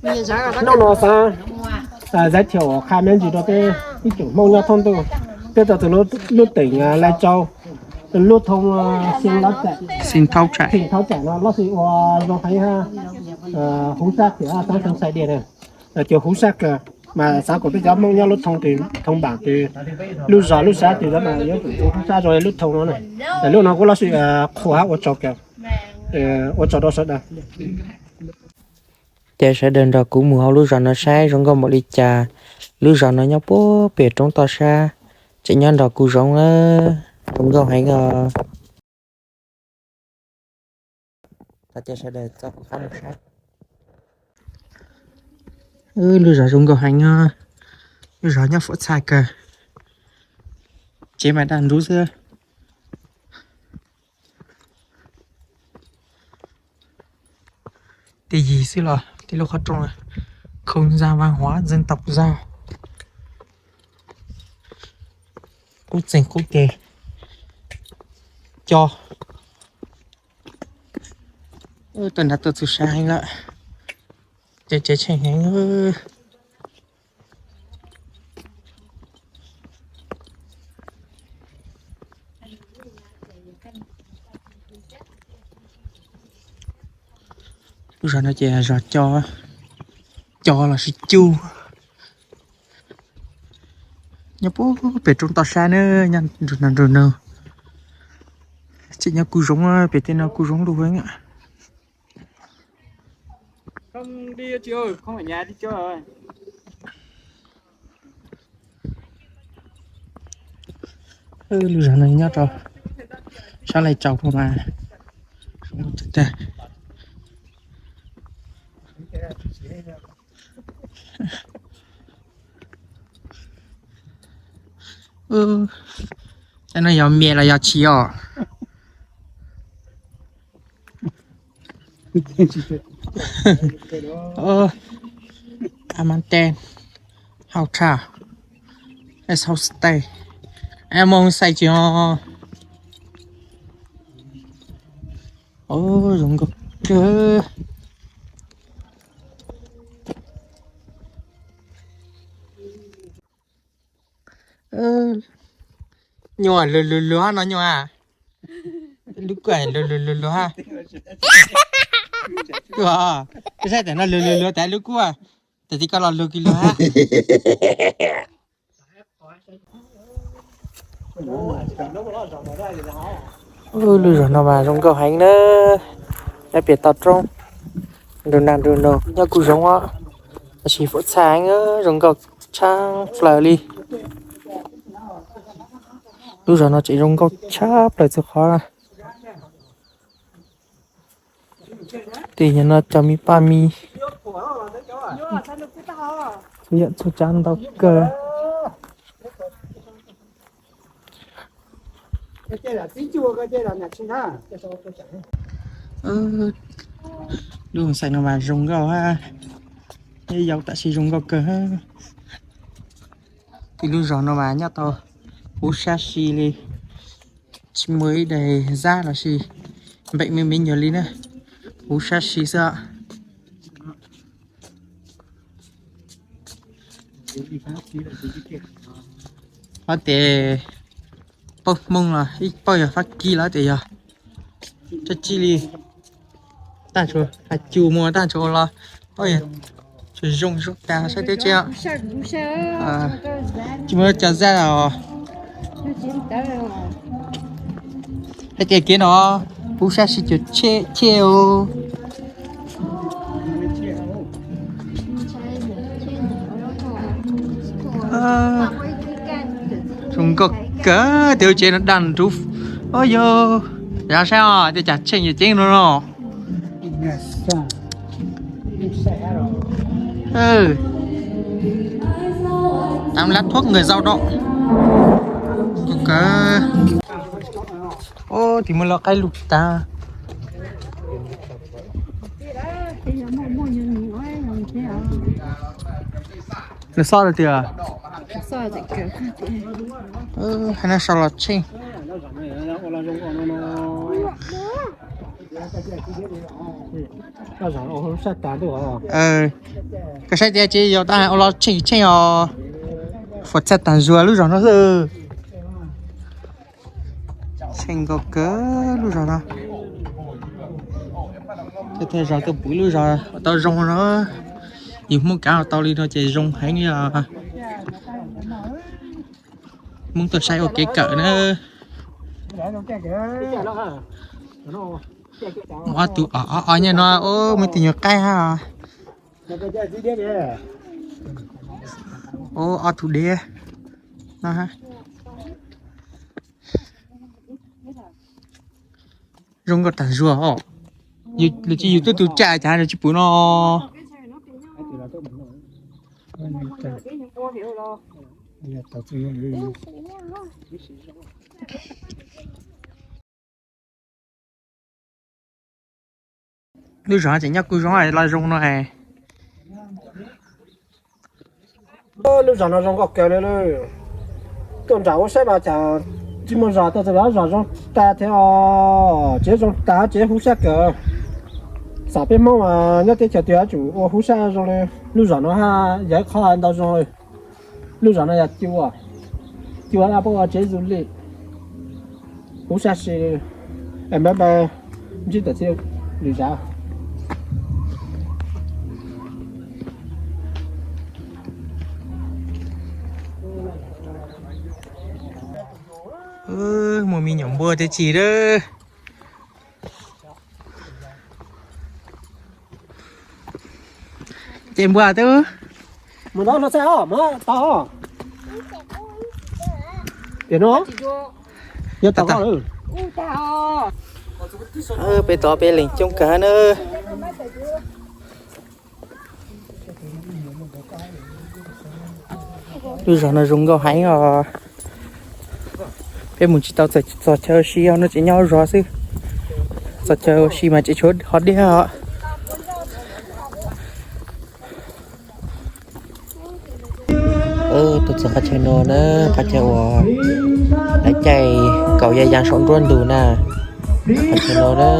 Hnub no xav giới thiệu qha me ntsis rau peb ib tsoom Hmoob nyob thoob ntuj, peb tuaj từ lub tỉnh Lai Châu, lub thôn Xeev Thau Trại no los xij ua zoo heev hab, huv sab thiab xav xeev xais dias na, cov huv sab kawg. Mas xav kom peb cov Hmoob nyob lub thôn, thôn bản twg, lub zos lub sab twg los mas yuav tsum huv sab zoo li lub thôn no na. Lub no kuv los xij qhuas hab ua tsaug kawg, ua tsaug rau sawv daws. Ces sawv daws nrog kuv mus hauv lub zos no saib zoo nkauj npaum li cas. Lub zos no nyob puag pem roob toj sab, tseem nyob nrog kuv zoov na, zoo nkauj heev os. Ces sawv daws txo kuv qab mus saib. Lub zos zoo nkauj heev os, lub zos nyob fuam txhaj kawg, tsev mas daj nrub xwb. Tej yig xwb los tej lub qhov rooj, không gian văn hóa dân tộc Dao, qub txeeg qub ke, co. Tuaj nrad tuaj txhua sab heev lawm, ces tsev tsheej heev. Lub zos no ces zos co, co lossis cu, nyob puag pem roob toj sab na, nyob nrug no nrug no. Tseem nyob kuj zoov, pem tej no kuj zoov lug heev. Lub zos no nyob rau sab Lai Châu no mas zoo tag. Cov no yog mias los yog tshis os? Amanten Hotel, homestay, mus xais tsis os. Zoo nkauj kawg. Nyuam lwg lwg lwg hab no nyuam. Lub kuj lwg lwg lwg lwg hab. Saib tam no lwg lwg lwg tas lub kuj, tam ti koj los lwg kis lwg hab. Lub zos no mas zoo nkauj heev na, nyob pem toj roob, nrug nag nrug noog nyob kuj zoov os, tab sis fuam txhaj heev, zoo nkauj tshaj plaws li. Lub zos no tseem zoo nkauj tshaj plaws txhua qhov. Tim no cov me paj me, txhua yam txhua tsav ntau kawg. Lub xais no mas zoo nkauj hab, yau tam sis zoo nkauj kawg. Tim lub zos no mas nyob tau huv sab si li, tsis muaj ib daim zab lossis npeem me me nyuag li na, huv sab si xwb. Ho tias pawg Hmoob los ib pawg yog Fab Kis los tias yog dab tsi li, tag nrho has cus muag tag nrho los, tsuas zoo zoo tas saib teb tsev. Tsis muaj cov zaj os. Hais tias kev no huv sab si cov chej chej os. Zoo nkauj kawg, tej lub tsev no daj nrub. Au yau, yog saib os, tej cas tsheej yog ceeb no no. Tám lá thuốc người Dao đó. Tim muaj lub qaib lug tag. Lawv xob lawm tiag. Hais no sau los tsheej. Koj saib tias tsis yog tau ua los tsheej tsheej os, fuam txhaj tas zuag lub zos no xwb. Tsheej nkauj kawg lub zos no. Tej zos tuaj pum lub zos tau zoo no, yus Hmoob kav tau li no ces zoo heev li os. Hmoob tuaj saib ua kev kawm na. Muaj ob tug o o nyob no, muaj ib tug nyuag qaib hab. Ua ob tug deb no. Zoo nkauj tas zuag os. Lawv tsis yus tuaj tus caj cas lawv tsis pum no. Lub zos tseem nyob kuj zoo los zoo no. Lub zos no zoo nkauj kawg li. Tuaj nram ua saib mas cas tsis muaj zos, tuaj txog zos zoo tag thiab os, tsev zoo tag, tsev hub sab kawg. Xam peb Hmoob mas nyob teb chaws twg yuav tsum ua hub sab zoo li lub zos no hab, yog ib qho ntau zoo li. Lub zos no yog cua, cua peb ua tsev du lịch, hub sab si. Npaj npaj ntsib tam txij lwm zav. Muaj me nyuam npua teb tsis lawm. Ces npua twb mus no no xwb os, mus tau. Tias no, yog tau. Peb tod peb leeg coob kawg na. Lub zos no zoo nkauj heev os. Peb mus tsis tau txog chaw ua si, no tseem nyob zos xwb. Txog chaw ua si mas tseem tshuav ho deb os. Tuaj txog qhov chaw no na, qhov chaw uas lawv caij kaus ya yas saum nruab ntug na. Qhov chaw no na,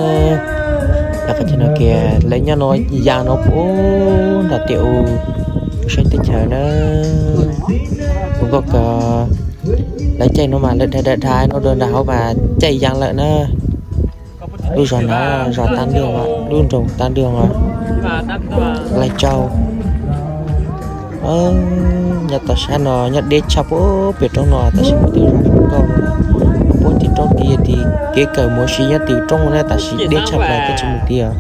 yog qhov chaw no kiag, lawv nyob no ya no puag nram tiaj u, saib teb chaws na. Zoo nkauj kawg. Lawv caij no mas lawv dhai dhai dhai no rau nram hauv mas caij ya lawm na. Lub zos no, zos Tag Nrwg, lub nroog Tag Nrwg, Lai Châu. Nyob tom sab no nyob deb tshaj puag pem roob no, tab sis mus tim zos zoo nkauj. Puag tim roob tid, tim kev kawm mus ua si nyob tim roob na, tab sis deb tshaj plaws thiaj tsis mus tid os.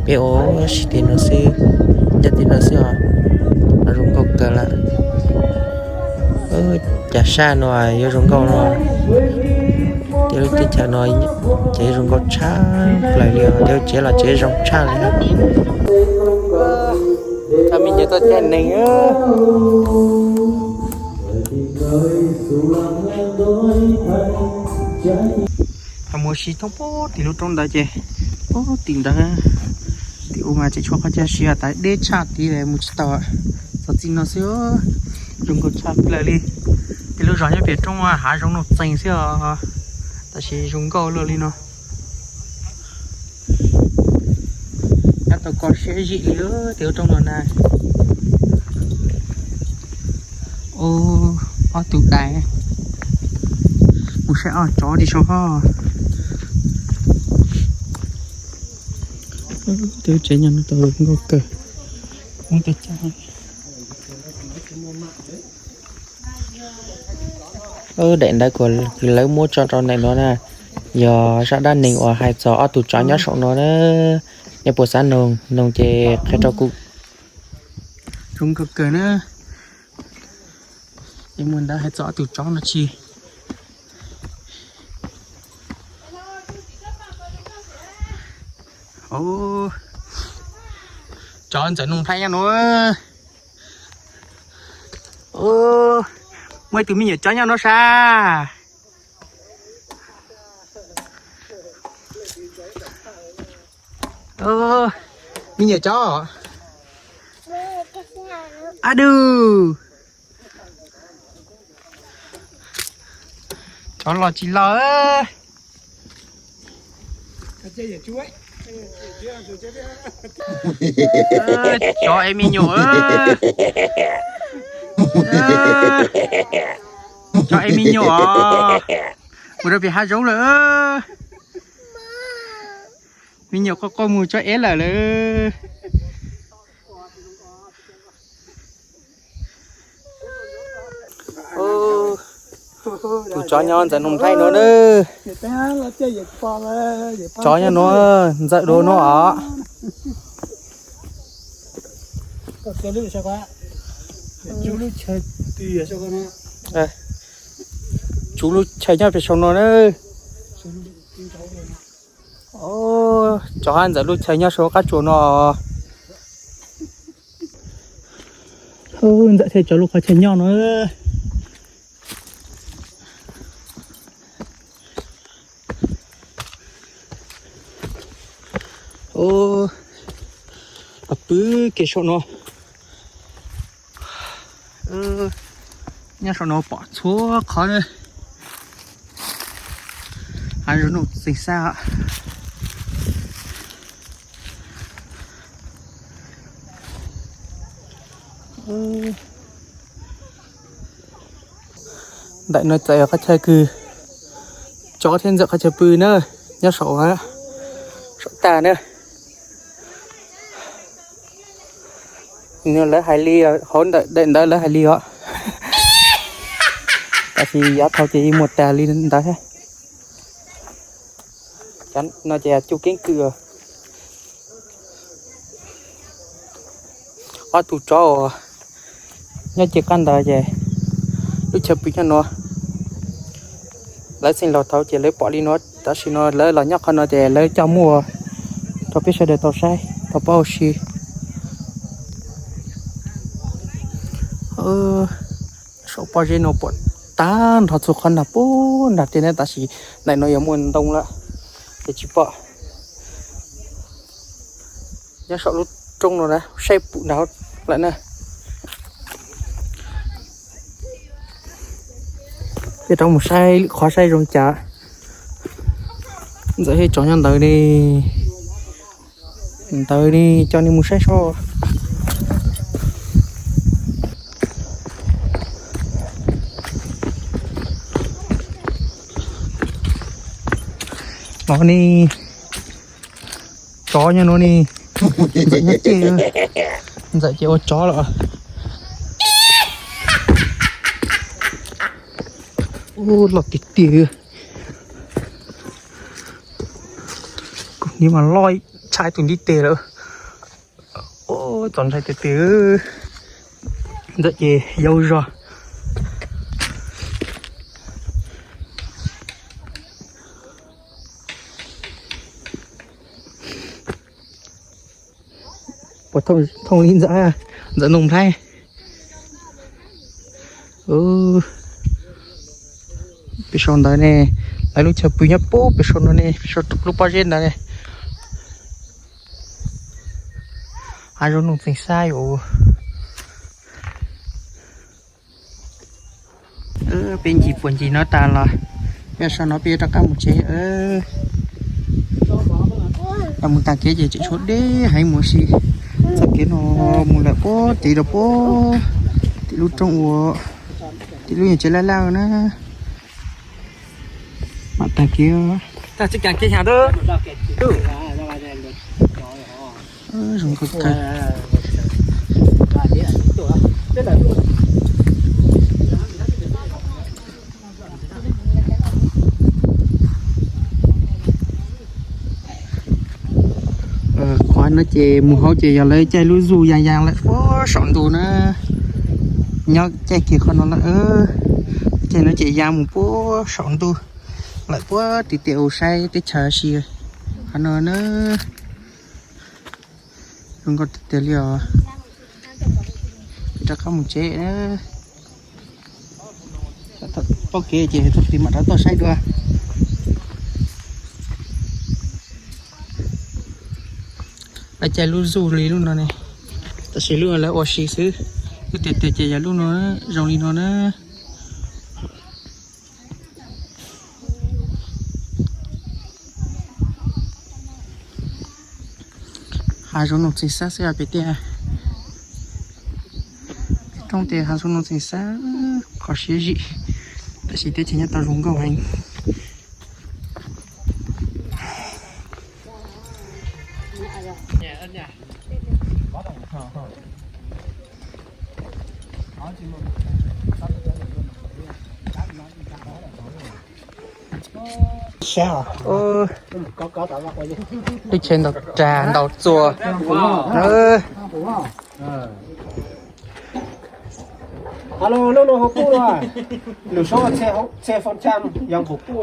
Peb ua si tim no xwb, nyob tim no xwb os. No zoo nkauj kawg lawm. Cas sab no yuav zoo nkauj no. Ces lub teb chaws no ces zoo nkauj tshaj plaws li os, ces tsev los tsev zoo tshaj li. Cov me nyuam tuaj caij neeg. Mus ua si thoob puag tim lub roob ntawd ces puag tim ntawd, tim u mas tseem tshuav qhov chaw ua si tas deb tshaj tid mus tsis tau. Txog txij no xwb, zoo nkauj tshaj plaws li. Ces lub zos nyob pem roob hav zoov nuj txeeg xwb os, tab sis zoo nkauj luaj li no. Nyob tau kho siab zim li tej lub roob no na. Ob tug dais, mus saib ob tsov tsis sau ho. Tej tsev nyob no tau nkauj kawg. Daim ntawv uas lawv muab tso rau ntawm no na, yog zaj dab neeg uas hais txog ob tug tsov nyob saum no na. Nej puas xav noog, noog ces qhia rau kuv. Zoo nkauj kawg na. Ces muaj ntawv hais txog ob tug tsov no tsis. Tsov ntxawm noog nplhaib nyob no. Muaj ib tug me nyuam tsov nyob no sab. Me nyuam tsov. A du. Tsov los tsis los. Tsov es me nyuam. Tsov es me nyuam os. Mus rau pem hav zoov lawm. Me nyuam quaj quaj mus tso eb lawm lawm. Tus tsov nyob ntxawm Nuj Nplhaib nuav na. Tsov nyob nuav, ntxawm dua nuav os. Tsuv lub chaw nyob pem saum no na. Tsov hab ntxawm lub chaw nyob saum qab tsuas no. Ntxawm thiaj tsov lub qhov chaw nyob no. Los pw kev saum no. Nyob saum no pom txhua qhov na. Hav zoov nuj txeeg xab. Ntawm no txawm yog qhov chaw kws tsov thiab ntxawm qhov chaw pw na, nyob saum, saum tag na. Lawv hais li, hauv ntawm daim ntawv lawv hais li os. Tab sis yav thaud ces yeej muaj tag li ntawd thiab. Cov no ces yog cub keeb kwm. Ob tug tsov uas nyob ce qab ntawd ces lub chaw pw nyob nuav. Lawv txheej laug thaud ces lawv pom li nuav, tam sim no lawv los nyob qhov no ces lawv coj muaj rau peb sawv daws tau saib tau paub ua si. Saum pob zeb no pom tag nrho txhua qhov nrag puag nrag tej na, tab sis ntawm no yog muaj ntoo lawm ces tsis pom. Nyob saum lub roob no na, saib pum nrag lawm na. Peb rov mus saib lwm qhov saib zoo cas. Ntxawm thiab tsov nyob ntawd ne. Ntawd ne, coj nej mus saib seb. No ne, tsov nyob no ne. Ntxawm nyob ceg, ntxawm ces ua tsov lawm. Ub, loj tiag tiag. Kuv nim mas loj tshaj tus ntiv tes lawm. Ub, txaus ntshai tiag tiag. Ntxawm ces yau zog. Puas thooj li ntxawm, ntxawm Nuj Nplhaib. Pem saum ntawd ne, lawv lub chaw pw nyob puag pem saum no ne, pem saum lub pob zeb ntawd ne. Hav zoov nuj txeeg xab yuav. Peb ncig puag ncig no tas los, peb so no peb yuav rov qab mus tsev. Mus tag kev ces tseem tshuav deb heev mus si. Txoj kev no mus lawm puag tid rau puag tim lub roob ua, tim lub nyuag tsev laj laj na. Mam tag kev. Zoo kawg. Qhov no ces mus hauv ces yog lawv caij lub zuj yaa yaa lawm puag saum ntug na. Nyob caij kiag qhov no lawm, caij no ces yaa mus puag saum ntug lawm puag tim tej u saib teb chaws si qhov no na. Zoo nkauj tiag tiag li os. Rov qab mus tsev. Paub kev ces thaum twg mam rov tuaj saib dua. Lawv caij lub zuj li lub no ne, tab sis lub no lawv ua si xwb. Lub tiag tiag ces yog lub no, zoo li no na. Hav zoov Looj Txeeg Xab xwb peb tiag. Peb roob tias hav zoov Looj Txeeg Xab, qhov siab zim, tab sis teb chaws nyob tau zoo nkauj heev. Teb chaws ntaus rag ntaus txuas na. Alo, lub no hauv pub no, lwm suab txhe foo tsham yog hauv pub.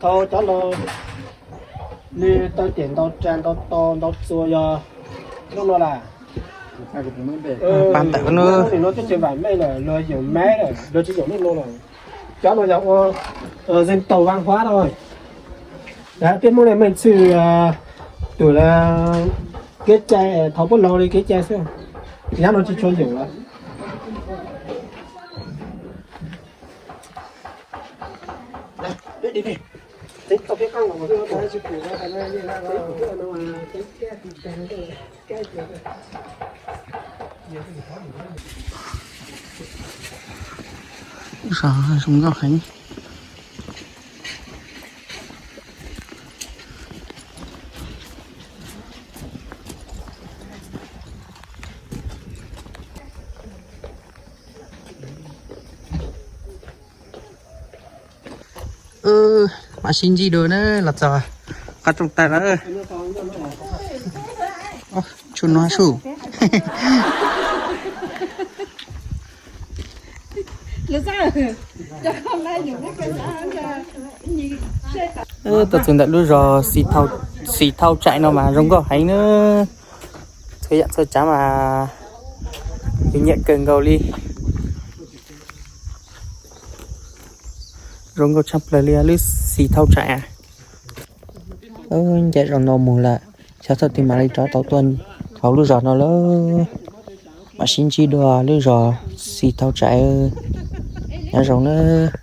Thaum cov laus nws tau tiam ntaus rag ntaus to ntaus txuas yog lub no las. Pab ntawm no, nim no teb chaws vam meej lawm, luag yoom mab lawm, luag tsis yoom lub no lawm. Cov no yog ua dân tộc văn hóa thôi. Peb Hmoob li meej txwj tus kev cai, thaum puab laug li kev cai xwb. Yav no tsis tshua yoom lawm. Zoo nkauj heev. Mam sib ntsib dua na, los txog qab rooj tag lawm. Tshuaj no sub. Tuaj txog ntawm lub zos Xis Thau Tsaim no mas zoo nkauj heev na. Txhua yam txhua tsav mas yus nyiam kawg nkaus li. Zoo nkauj tshaj plaws li lub Xis Thau Tsaim. Ncaim zos no mus lawm, xyov thaum twg mam li rov tau tuaj hauv lub zos no lawm. Mam sib ntsib dua lub zos Xis Thau Tsaim. Nyob zoo nawb.